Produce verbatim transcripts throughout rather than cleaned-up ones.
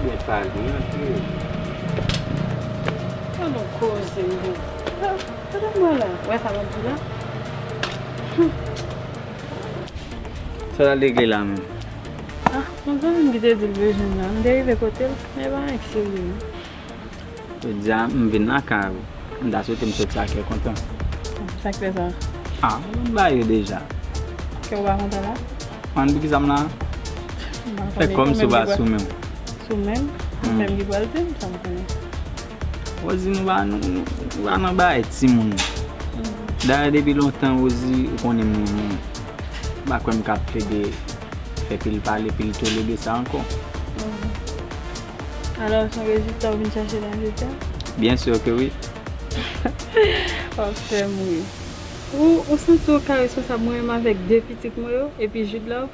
Byen pale, antre. An nou koze, wi. Ah, gade mwen la. Wè sa m ap di la? Sa l al regle la menm? Ah, yon zanmi m ki te di l bezwen m la. M te rive kote l, men pa anyen k serye non. Jodi a, m vin lakay ou. M ta swete m soti a kè kontan. Sa k fè sa? Ah, m ba yo deja. Kè w pa kontan la? Ann, poukisa m la? M pa konnen. Fè kòmsi ou pa sou menm. Sou menm? Ou menm ki pral di m sa m konnen. Rosie, nou pa, nou, nou pa nan bagay timoun. Dayè, depi lontan, Rosie, ou konnen m renmen w. M pa kwè m ka plede fè pil pale, pil tolere sa ankò. Alò, se yon rezilta w vin chache la jodi a? Byen si ke wi. W ap fè m ri. Ou, ou santi w ka responsab mwen menm avèk de pitit mwen yo, epi Jude Love?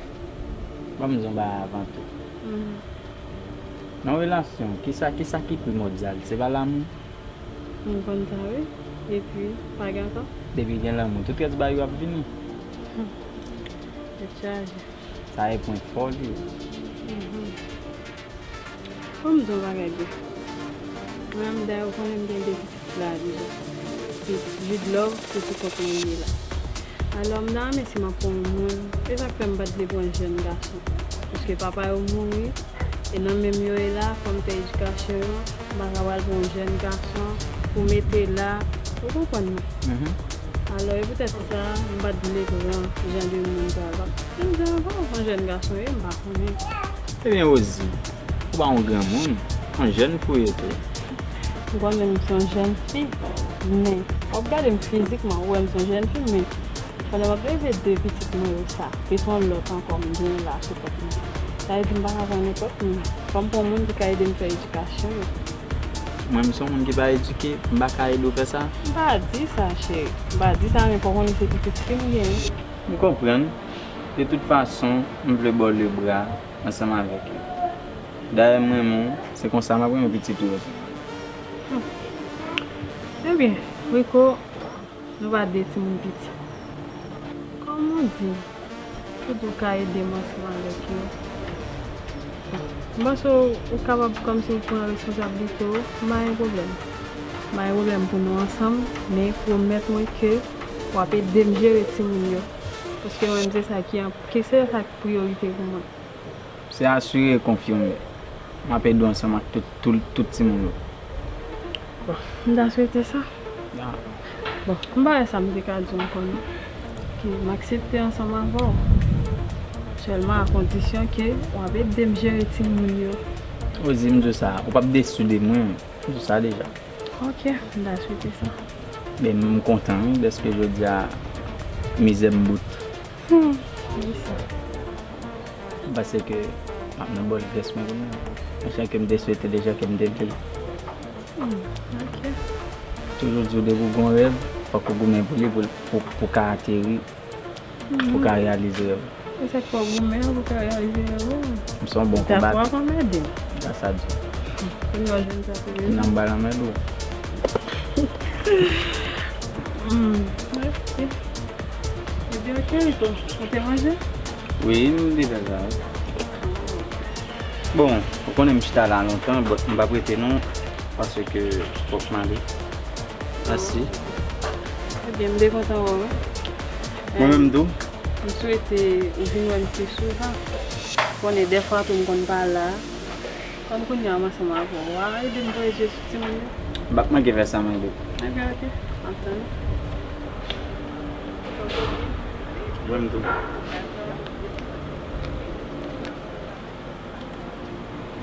Ban m di w yon bagay avan tou. Nan yon relasyon, kisa, kisa ki primòdyal? Se pa lanmou? M konn sa wi. Epi, pa gen ankò? Depi gen lanmou, tout rès bagay yo ap vini. Tèt chaje. Sa e pwen fò li ye. Fò m di w yon bagay byen. Mwen menm dayè ou konnen m gen de pitit la deja. Epi Jude Love, se sou kont mwen li ye la. Alò, m ta renmen si m ap pran yon moun, se sa k fè m pa t vle pran jèn gason. Paske papa yo mouri, e nan men m yo ye la, fò m fè edikasyon yo, m pa ka pral pran yon jèn gason pou mete la, ou konprann mwen? Alò, e poutèt sa, m pa t vle pran jan de moun sa la. M di ankò, yon jèn gason ye, m pa konnen. Ebyen, Rosie, ou pa yon granmoun, yon jèn fi w ye tou. M konnen m se yon jèn fi, men w ap gade m fizikman, ou wè m se yon jèn fi, men pandan m ap leve de pitit mwen yo sa, e se yon lòt ankò m gen la sou kont mwen. Sa vle di m pa ka pran nenpòt moun. Fò m pran moun ki ka ede m fè edikasyon yo. Mwen, m se yon moun ki pa edike, m pa ka ede w fè sa. M pa di sa, cheri. M pa di sa, men fò w konnen se pitit fi m genyen. M konprann. De tout fason, m vle ba w lebra ansanm avèk yo. Dayè, m renmen w, se konsa m ap renmen pitit ou yo tou. Ebyen, Rico, nou pa de timoun piti. Kòman w di, ou di w ka ede m ansanm avèk yo? M panse w, ou kapab kòmsi w pran responsablite w, m pa gen pwoblèm. M pa gen pwoblèm pou nou ansanm, men pwomèt mwen ke w ap ede m jere timoun yo. Paske mwen menm se sa ki an, ki se sa ki priyorite pou mwen. Se asire e konfime. M ap ede w ansanm ak tout, tout, tout timoun yo. Bon, m ta swete sa. Bon, m pa wè sa m te ka di w ankò non. Ke m aksepte ansanm avè w. Sèlman a kondisyon ke w ap ede m jere timoun yo. Rosie, m di w sa, ou p ap desi de mwen, m di w sa deja. Ok, m ta swete sa. Men m kontan wi, dèske jodi a mizè m bout. Hmm, wi sa. M panse ke m ap nan bòn pyès mwen kounye a. Jan ke m te swete deja ke m te vle. Hmm, ok. Toujou di w depi w gen yon rèv, fòk ou goumen pou li, pou, pou, pou ka ateri, pou ka reyalize rèv ou. E sa k fè w goumen an pou ka reyalize rèv ou? M se yon bon konbat. Dakò, pa m ede m. Sa sa di. Kounye a w jwenn sa pou reyalize. Nan m ba lanmèd ou. Hmm, mèsi. Ebyen, ok, Rico, ou te manje? Wi, m te fè sa, wi. Bon, ou konnen m chita la lontan, but m p ap rete non, paske fòk m ale. Mèsi. Ebyen, m te kontan wè w, wi. Mwen menm tou. M swete ou vin wè m pi souvan. Konnen dèfwa tou m konn pa la. Kòm kounye a m ansanm avè w, w a ede m voye je sou timoun yo? M p ap manke fè sa, m ede w. Ebyen, ok. M ap tann ou. Ou menm tou.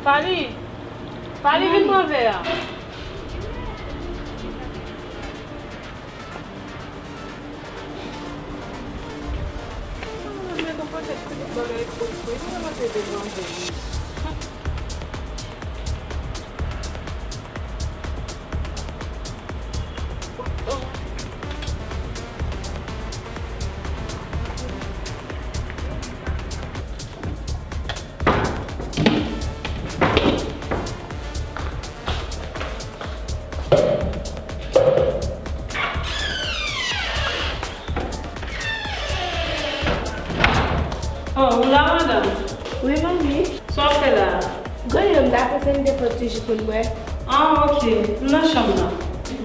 Fally! Fally, vin pran vè a. Mwen konprann se tout bagay eksprè, eksprè. Mwen pa te devan vè. Oh, ou la, madanm? Wi, manmi. Sa w ap fè la? Granyen m la, panse m te pot ti ji pou n bwè. Ah, ok. M nan chanm nan.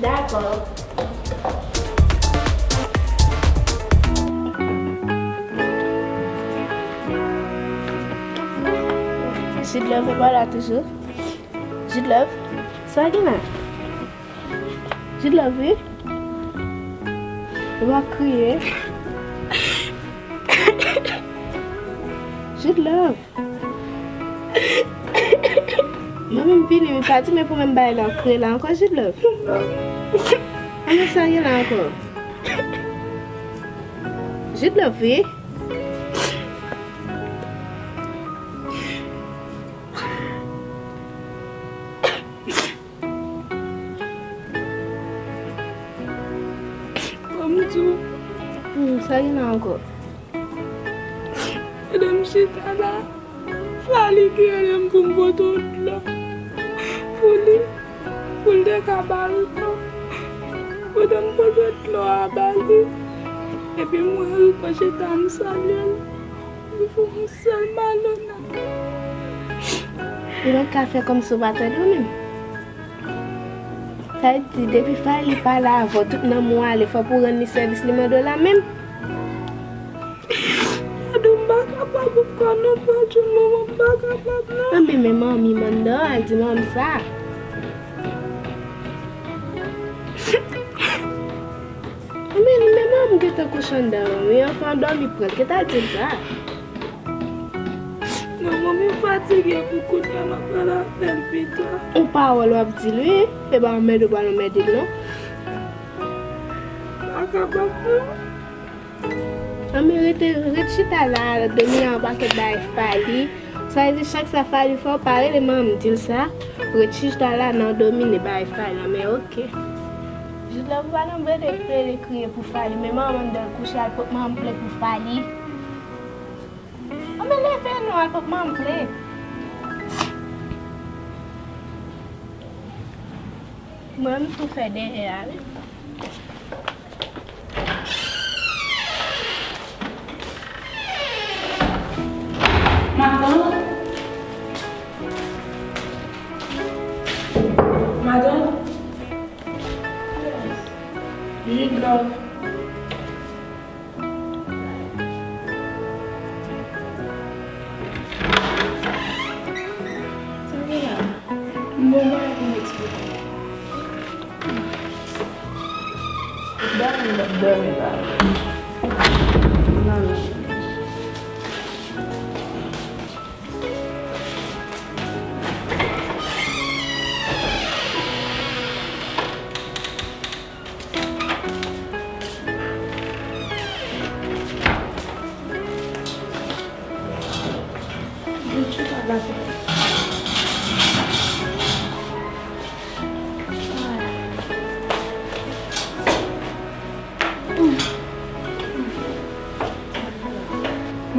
Dakò. Jidlove, ou pa la toujou? Jidlove, sa gen la? Jidlove, wi. Ou pa kriye. Jidlove. Manmi m vini, wi, pa di men pou menm bagay la, w ap kriye la ankò, Jidlove. Ann, sa gen la ankò? Jidlove, wi. Ban m di w. Hmm, sa gen la ankò? Pandan m chita la, Fally ki rele m pou m pote yon dlo pou li, pou l te ka ba l dlo. Pandan m pote dlo a ba li, epi m wè l pran chita, m salye l. M fè yon sèl malonèt. Ou mèt ka fè kòmsi w pa tande w menm. Sa vle di, depi Fally pale avè w, tout nanm ou ale, fòk ou rann li sèvis li mande w la menm? Gade, m pa kapab ankò non, Patyon, manman, m pa kapab non. Anben, men manmi m anndan, al di manmi sa. Anben, men manmi m gentan kouche anndan, wi, anfan dòmi pran l, gentan al di l sa. Non, manmi, m fatige pou kounye a, m ap pale avè l pita. Yon pawòl w ap di l, wi. E pa anmède w pral anmède l, non. Pa kapab, non. Anben, rete, ret chita la, domine yon pakèt bagay Fally. Sa vle di, chak sa Fally fè, w pa rele manmi m di l sa. Ret chita la, nan domine bagay Fally, anben, ok. Jidlove, ou pa nan plede plede kriye pou Fally, men manman m dèyè l kouche, al pot manman m plent pou Fally. Anben leve non, al pot manman m plent. Mwen, m tou fè dèyè a, wi. Matant? Matant? Jidlove. Sa gen la? M gon bagay pou m eksplike w. Dòmi, m ap dòmi la. Nan, nan.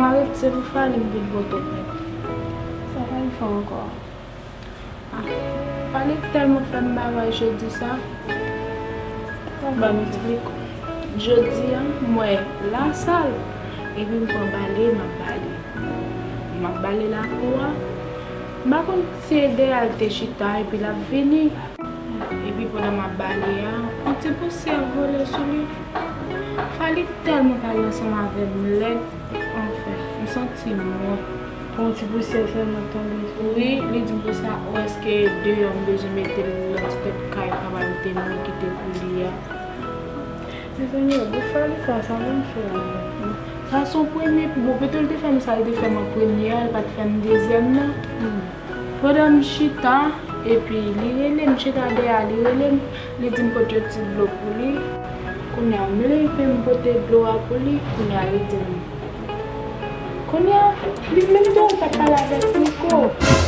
Marit, se pou Fally m vin pote w plent. Sa Fally fè w ankò? Ah, Fally tèlman fè m bagay jodi sa. Ban m eksplike w. Jodi a, m wè lasal, epi m pran bale, m ap bale. M ap bale lakou a. M pa konn si e dèyè a l te chita, epi l ap vini. Epi pandan m ap bale a, yon ti pousyè vole sou li. Fally tèlman pale ansanm avè m lèd. Anfen, m santi m wont. Pou yon ti pousyè sèlman tonbe sou li. Wi, li di m konsa, o, èske deyò m bezwen mete l nan ti tèt kay, pa mete m kite pou li a. Mezanmi, o, pou Fally sa, sa pou m fè avè l? Sa se yon premye pou bon, petèt l te fè m sa, li te fè m an premye a, li pa t fè m dezyèm nan. Pandan m chita, epi li rele m, chita dèyè a, li rele m, li di m pote yon ti dlo pou li. Kounye a, m leve, m pote dlo a pou li, kounye a, li di m. Kounye a, li menm jan l t ap pale avèk Nico.